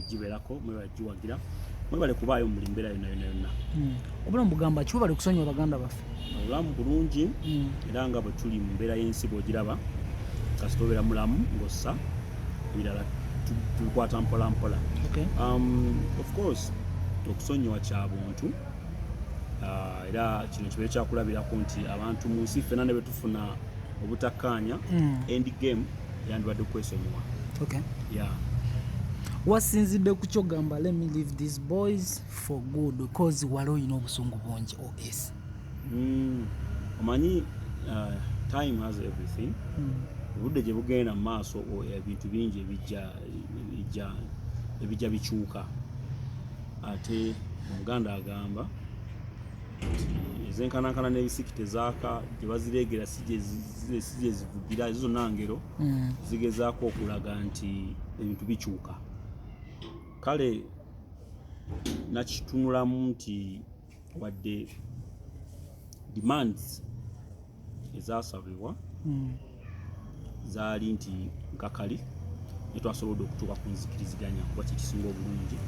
Mwebale gibeerako, mwebale giwagira, mwebale kubaayo mu buli mbeera yonna yonna yonna. Obulamu bugamba ki? Webale kusonyiwa baganda baffe. Obulamu bulungi. Era nga bwe tuli mu mbeera y'ensi bw'ogiraba, kasita obeera mulamu ng'ossa, ebirala tubikwata mpola mpola. Of course okusonyiwa kya buntu. Era kino kibeere kyakulabirako nti abantu mu nsi ffena ne bwe tufuna obutakkaanya, end game yandibadde kwesonyiwa. Yeah. Wasinzidde ku kyogamba, "Let me leave these boys for good," because wali olina obusungu bungi os. Omanyi, time has everything. Obudde gye bugenda mu maaso, ebintu bingi ebijja bikyuka. Ate Omuganda agamba nti ezenkanankana n'ebisiki tezaaka, gye bazireegera si gye zivugira. Ezo zonna ngero zigezaako okulaga nti ebintu bikyuka. Kale nakitunulamu nti wadde demands ezasabibwa zaali nti nkakali, netwasobodde okutuuka ku nzikiriziganya kuba kyekisinga obulungi,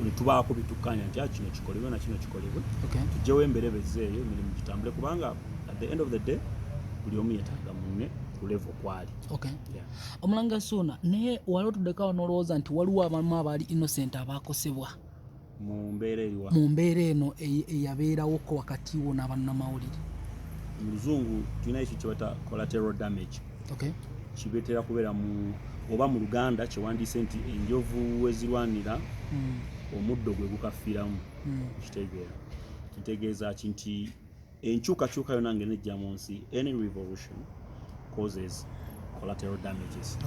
ne tubaako bitukkanya nti, "Ah, kino kikolebwe na kino kikolebwe, tugyewo emberebezi eyo, emirimu gitambule," kubanga at the end of the day buli omu yeetaaga munne ku level kwali. Yeah. Omulanga Suuna, naye wali otuddekawo n'olowooza nti waliwo abamu abaali innocent abakosebwa Mu mbeera eriwa? Mu mbeera eno eyabeerawoko wakati wo n'abannamawulire. Mu Luzungu tulina ekyo kyebata collateral damage. Kibeetera kubeera mu oba mu Luganda kyewandiise nti enjovu wezirwanira omuddo gwe gukafiiramu. Kitegeera ntegeeza ki? Nti enkyukakyuka yonna nga enejja mu nsi, any revolution causes collateral damages.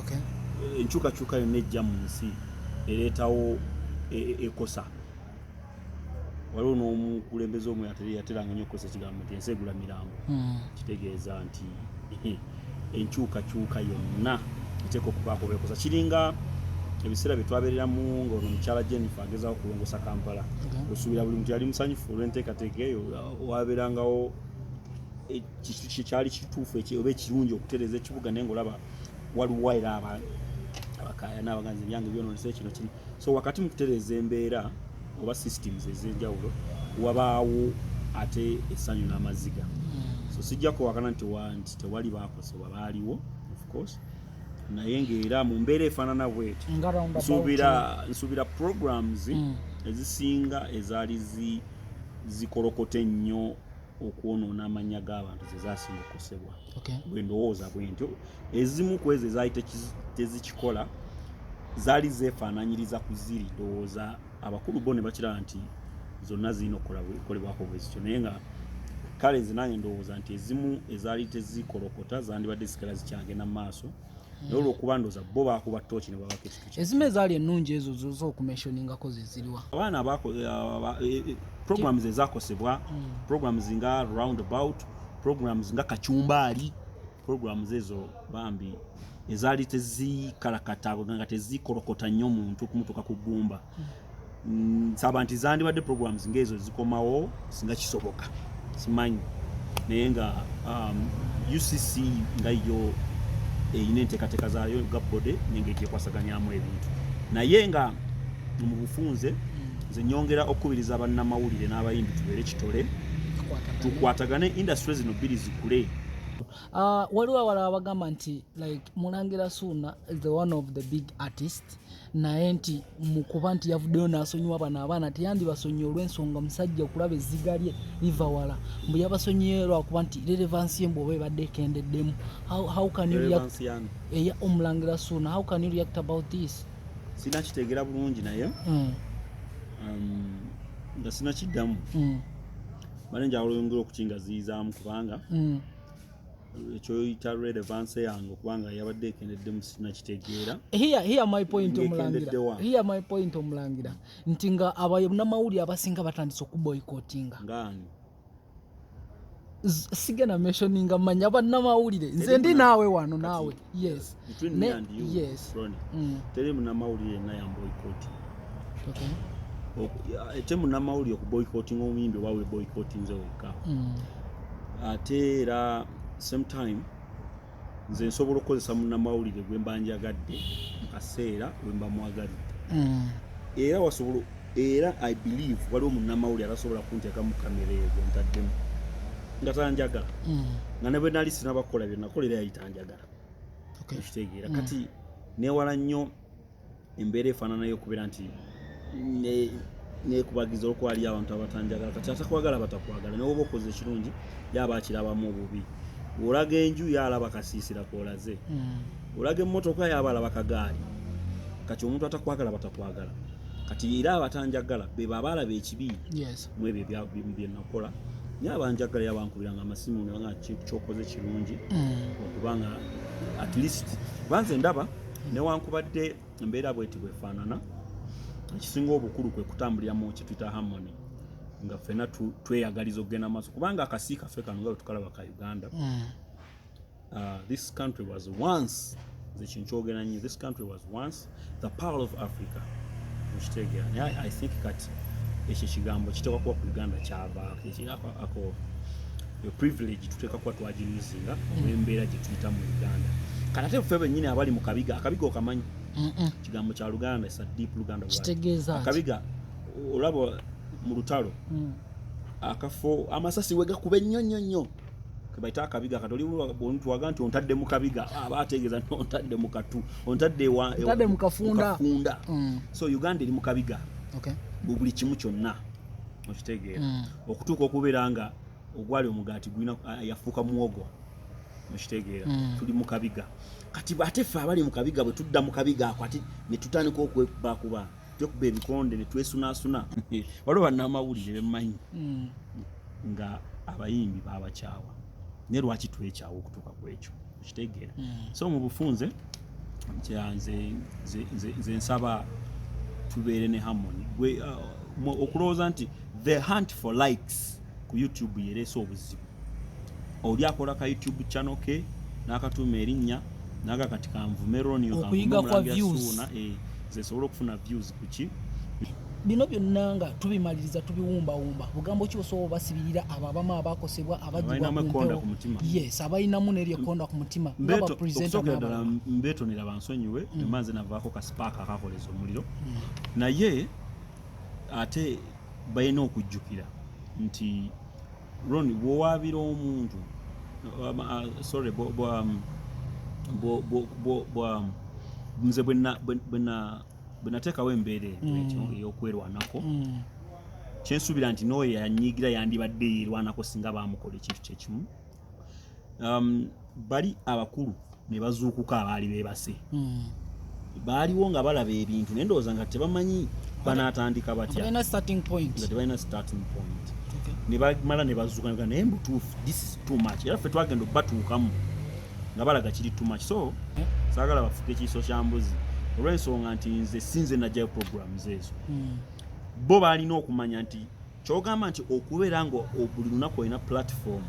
Enkyukakyuka yonna ejja mu nsi ereetawo ekosa. Waliwo n'omukulembeze omu yateranga nnyo okukozesa ekigambo nti ensi egula mirambo. Kitegeeza nti enkyukakyuka yonna eteeka okubaako bekosa. Kiringa ebiseera bye twabeereramu nga ono mukyala Jennifer agezaako okulongosa Kampala. Osuubira buli muntu yali musanyufu olw'enteekateeka eyo? Wabeerangawo kyali kituufu oba ekirungi okutereeza ekibuga, naye ngaolaba waliwo era abakaayana, abaganzi ebyange byononese, kino kiri. So wakati mu kutereeza embeera oba systems ez'enjawulo, wabaawo ate essanyu n'amaziga. So sijja kuwakana nti nti tewali bakosebwa, baaliwo of course, naye ng'era mu mbeera efaanana bweti, Nga roundabout. nsuubira programs ezisinga ezaali zikolokota ennyo okwonoona amannya g'abantu ze zasinga okukosebwa. Bwe ndowooza bwe ntyo. Ezimu ku ezo ezaali tezikikola zaali zeefaananyiriza ku ziri. Ndowooza abakulu bo ne bakiraba nti zonna zirina okukolebwako bwe zityo, naye nga kale nze nange ndowooza nti ezimu ezaali tezikolokota zandibadde zigala zikyagenda mu maaso, naye olwokuba ndowooza bo bakuba tooki ne babako ekintu Ezimu ezaali ennungi ezo zoza okumentioningako ze ziriwa? Abaana programs ezakosebwa, programs nga roundabout, programs nga kacumbaali, programs ezo bambi ezaali tezikalakata nga tezikolokota nnyo muntu kumutuuka ku ggumba. Nsaba nti zandibadde programs ng'ezo zikomawo singa kisoboka, simanyi. Naye nga UCC nga yo erina enteekateeka zaayo ga body nengeri gyekwasaganyamu ebintu, naye nga mu bufunze nze nyongera okukubiriza bannamawulire n'abayimbi tubeere kitole, tukwatagane, industry zino bbiri zikule. Waliwo abalala bagamba nti like Mulangira Suuna is the one of the big artist, naye nti mukuba nti yavuddeyo n'asonyiwa bano abaana, teyandibasonyiye olw'ensonga musajja okulaba ezziga lye liva wala, mbu yabasonyiye lwakuba nti relevance ye mbu oba ebadde ekendeddemu. How can you react? Relevance yani? Eya Omulangira Suuna. How can you react about this? Sinakitegeera bulungi, naye nga sinakiddamu, bale njagala oyongera okukingaziyizaamu, kubanga ekyoyita relevance yange okubanga yabadde ekendeddemu sinakitegeera. Here my point, Omulangira. Ng'ekendeddewa? Here my point, Omulangira, nti nga abannamawulire abasinga batandise okuboycottinga. Ngaani? Sigenda mentioninga manya bannamawulire, nze ndi naawe wano naawe, yes. Between me and you, Yes. Ronnie, teri munnamawulire yenna yamboycotting. Ate munnamawulire okuboycottinga omuyimbi, oba weboycottinze wekka. Ate era same time nze nsobola okukozesa munnamawulire gwe mba njagadde mu kaseera we mba mwagalidde. Era wasobola, era I believe waliwo munnamawulire atasobola kunteeka mu kamera eyo gyontaddemu nga tanjagala, nga ne bwe nali sinabakola bye nakola era yali tanjagala. Okitegeera? Kati newala nnyo embeera efaananayo okubeera nti nekubagiza olwokuba waliyo abantu abatanjagala. Kati atakwagala batakwagala, naye oba okoze ekirungi yaba akirabamu obubi. Olaga enju, yalaba kasiisira kolaze. Olaga emmotoka, yaba alaba kagaali. Kati omuntu atakwagala batakwagala. Kati era abatanjagala be baba alaba ekibi mu ebyo bye nakola, naye abanjagala yabankubiranga amasimu nebanga kyokoze kirungi, okubanga at least banze ndaba newankubadde embeera bweti bwefaanana. Ekisinga obukulu kwe kutambulira mu kyetuyita harmony, nga ffenna tweyagaliza okugenda maaso, kubanga akasi kaffe kano nga bwe tukalaba ka Uganda, this country was once, nze kinkyogera nnyo, this country was once the pearl of Africa. Okitegeera? Naye I think kati ekyo ekigambo kiteekwa kuba ku Uganda kyavaako. Ako yo privilege tuteeka kuba twagiluzinga olw'embeera gye tuyita mu Uganda. Kati ate ffe bennyini abali mu kabiga, akabiga okamanyi? Kigambo kya Luganda, it's a deep Luganda word. Kitegeeza ki? Akabiga, olaba mu lutalo, akafo amasasi we gakuba ennyo nnyo nnyo kebaita akabiga. Kati oli bwotwaga nti ontadde mu kabiga, aba ategeeza nti ontadde mu katu, ontadde Ontadde mu kafunda. Kafunda. So Uganda eri mu kabiga mu buli kimu kyonna, okitegeera? Okutuuka okubeera nga ogwali omugaati gulina yafuuka muwogo, okitegeera? Tuli mu kabiga. Kati ate ffe abali mu kabiga, bwe tudda mu kabiga ako ate ne tutandika okwekubakuba, twekuba ebikonde ne twesunaasuna. Waliwo bannamawulire bemmanyi nga abayimbi babakyawa, naye lwaki twekyawa okutuuka ku ekyo, okitegeera? So mu bufunze nze nsaba tubeere ne harmony. Gwe okulowooza nti the hunt for likes ku YouTube yereese obuzibu, oli akola ka YouTube channel ke n'akatuuma erinnya naga kati kanvume Ronio. Okuyiga kwa views. Suuna, nze nsobole okufuna views kuki. Bino byonna nga tubimaliriza, tubiwumbawumba, bugambo ki osobola obasibirira abo abamu abakosebwa, abagibwa Abalinamu ku ekkonda mpewo? ku mutima. Yes, abalinamu neryo ekkonda ku mutima nga bapresenter Okusookera ddala n'abalala. mbeetonera, bansonyiwe, emba nze navaako ka spark akakoleza omuliro, naye ate balina okujjukira nti Ron, bw'owaabira omuntu, sorry, nze bwe nateekawo embeera eno etyo ey'okwerwanako, kyensuubira nti n'oyo yanyiigira yandibadde yeerwanako singa baamukola ekintu kyekimu. Bali abakulu ne bazuukuka, abaali beebase, baaliwo nga balaba ebintu, naye ndowooza nga tebamanyi banaatandika batya. Balina starting point. Nga tebalina starting point. Ne bamala ne bazuuka ne bagamba, naye mbutuufu this is too much. Era ffe twagenda obatuukamu nga balaga kiri too much. So saagala bafuke ekiiso kya mbuzi olw'ensonga nti nze sinze najjayo programs ezo. Bo balina okumanya nti kyogamba nti okubeera nga buli lunaku olina platform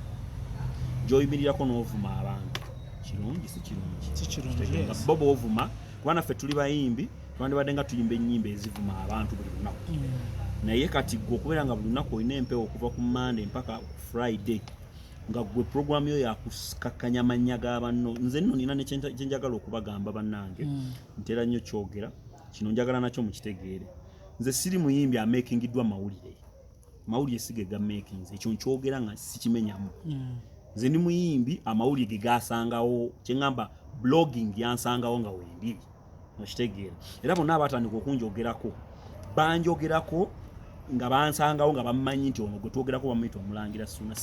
gy'oyimirirako n'ovuma abantu kirungi, si kirungi. Si kirungi. Kitegeeza bo boovuma, kuba naffe tuli bayimbi, twandibadde nga tuyimba ennyimba ezivuma abantu buli lunaku. Naye kati gwe okubeera nga buli lunaku olina empewo okuva ku Monday mpaka ku Friday nga gwe programu yo yakukakkanya mannya ga banno. Nze nno nina ne kyenjagala okubagamba bannange. Ntera nnyo kyogera kino, njagala nakyo mukitegeere. Nze siri muyimbi amakingiddwa mawulire, mawulire si ge gamakinze, ekyo nkyogera nga sikimenyamu. Nze ndi muyimbi amawulire ge gasangawo, kyeŋŋamba blogging yansangawo nga wendi, okitegeera? Era bonna abatandika okunjogerako banjogerako nga bansangawo, nga bamanyi nti ono gwe twogerako bamuyita Omulangira Ssuuna.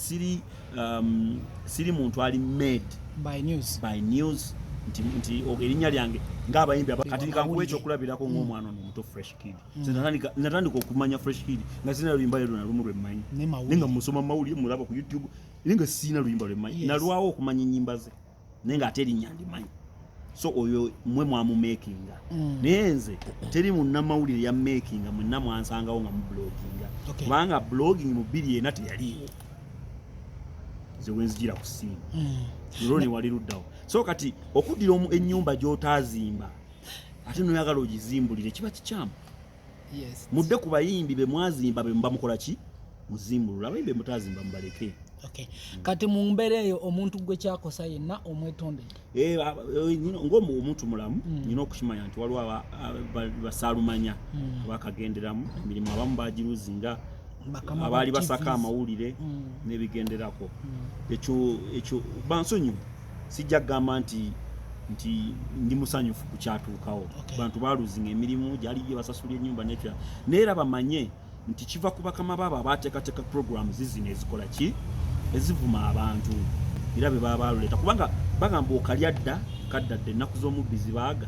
Siri muntu ali made by news. By news, nti erinnya lyange ng'abayimbi kati kankuwa Amawulire. ekyokulabirako ng'omwana ono omuto Fresh Kid. Nze natandika okumanya Fresh Kid nga sirina luyimba lwe na lumu lwe mmanyi. Ne mawulire. Naye nga musoma mawulire, mulaba ku YouTube, naye nga sirina luyimba lwe mmanyi. Nalwawo okumanya ennyimba ze, naye ng'ate erinnya ndimanyi. So oyo mwe mwamumakinga, naye nze teri munnamawulire ya makinga, mwenna mwansangawo nga mubloginga. Kubanga blogging mu 2004 teyaliiwo, nze wenzijira ku simu. Lwo wali luddawo. So kati okuddira ennyumba gy'otaazimba ate noyagala ogizimbulire kiba kikyamu. Mudde ku bayimbi be mwazimba, be muba mukola ki, muzimbulula. Abayimbi be mutaazimba mubaleke. Okay. Kati mu mbeera eyo omuntu gwe kyakosa yenna omwetondedde? Eh, ng'omuntu mulamu nina okukimanya nti waliwo basaalumanya abakagenderamu emirimu, abamu bagiruzinga, Bakama ba abaali basaka TVs. amawulire n'ebigenderako. Ekyo bansonyiwe, sijja kugamba nti ndi musanyufu ku kyatuukawo. Bantu baluzinga emirimu gyali gye basasula ennyumba n'ekirala, naye era bamanye nti kiva ku bakama baabo abateekateeka programs zino ezikola ki, ezivuma abantu, era be baba baluleeta, kubanga bagamba okalya dda kadda dda, ennaku z'omubbi zibaaga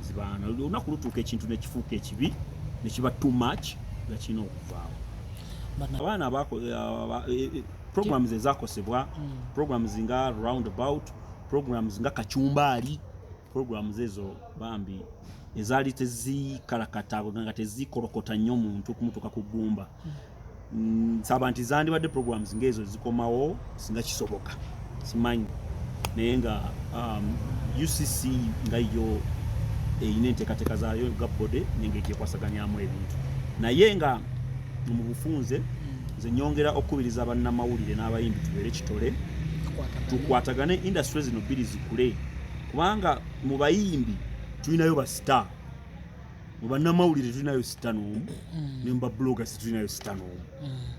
zibaana. Olunaku lutuuka ekintu nekifuuka ekibi nekiba too much nga kirina okuvaawo. Abaana programs ezakosebwa, programs nga Roundabout, programs nga Kacumbaali, programs ezo bambi ezaali tezikalakata nga tezikolokota nnyo muntu kumutuuka ku ggumba. Nsaba nti zandibadde programs ng'ezo zikomawo singa kisoboka, simanyi, naye nga UCC nga yo erina enteekateeka zaayo ga body nengeri gyekwasaganyamu ebintu, naye nga mu bufunze nze nyongera okukubiriza bannamawulire n'abayimbi tubeere kitole, tukwatagane, industry zino bbiri zikule, kubanga mu bayimbi tulinayo ba star, mu bannamawulire tulinayo star n'omu, ne mu ba bloggers tulinayo star n'omu.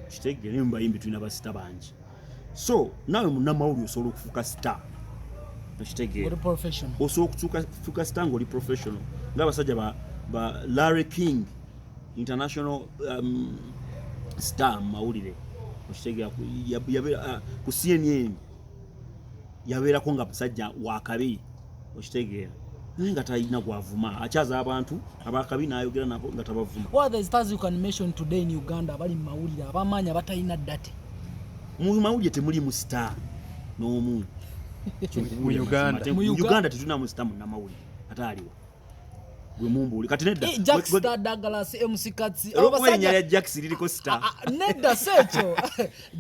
Kitegeere, ne mu bayimbi tulina ba star bangi, so naawe munnamawulire osobola okufuuka star, okitegeera? Oli professional. Osobola okufuuka star ng'oli professional, ng'abasajja ba Larry King, international star mu mawulire, okitegeera? Yabeera ku CNN yabeerako nga musajja wakabi, okitegeera? Naye nga talina gwavuma, akyaza abantu abakabi n'ayogera nabo nga tabavuma. What are the stars you can mention today in Uganda abali mu mawulire abamaanyi abatalina date? Mu mawulire temulimu star n'omu. Mu Uganda. Mu Mu Uganda tetulinamu star munnamawulire, ate aliwa gwe mumbuuli kati? Nedda. Jack Star, Douglas, MC Katsi, abo Olwokuba erinnya basajja lya Jacks liriko star. Ah, ah, nedda, si ekyo.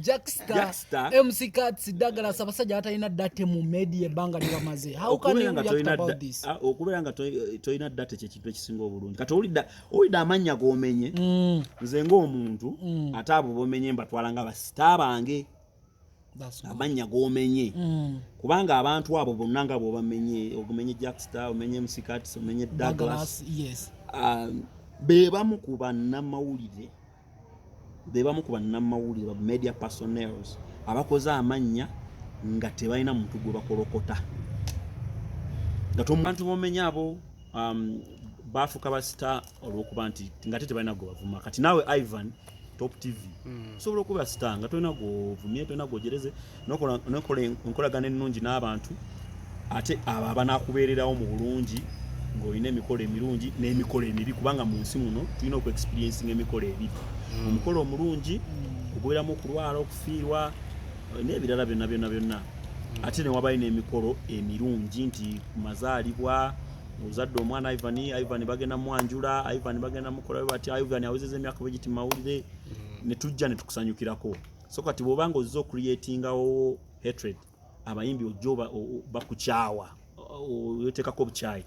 Jack Star, Jack Star. MC Katsi, Douglas, abasajja abatalina date mu media ebbanga lye bamaze. How can Okubeera you nga react tolina about this? Okubeera nga tolina data kyekintu ekisinga obulungi. Kati owulidde amannya g'omenye, nze ng'omuntu ate abo bomenye mbatwala nga ba star bange. That's good. Amannya g'omenye, kubanga abantu abo bonna nga bw'obamenye, omenye Jackstar, omenye MC Kats, omenye Douglas, Douglas, yes. Be bamu ku bannamawulire, be bamu ku bannamawulire, ba media personnels abakoze amannya nga tebalina muntu gwe bakolokota, nga bantu bomenya abo bafuuka ba star olwokuba nti nga te tebalina gwe bavuma. Kati naawe Ivan, Top TV, osobola okuba star nga tolina gwovumye, tolina gwojereze, nokola enkolagana ennungi n'abantu, ate abo abanakubeererawo mu bulungi ng'olina emikolo emirungi n'emikolo emibi, kubanga mu nsi muno tulina okuexperiencing emikolo ebiri: omukolo omulungi ogubeeramu okulwala, okufiirwa, n'ebirala byonna byonna byonna, ate ne wabayo n'emikolo emirungi nti ku mazaalibwa, ozadde omwana Ivan, Ivan bagenda mwanjula, Ivan bagenda mukola bati, Ivan awezeza emyaka bwe giti mu mawulire, ne tujja ne tukusanyukirako. So kati bw'obanga ozze ocreatingawo hatred, abayimbi ojja bakukyawa, oteekako obukyayi.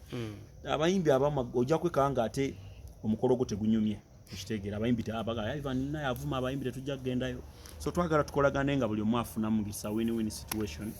Abayimbi abamu ojja kwekanga nga ate omukolo gwo tegunyumye, ekitegeera? Abayimbi Ivan naye avuma abayimbi, tetujja kugendayo. So twagala tukolagane nga buli omu afuna mugisa, win win situation.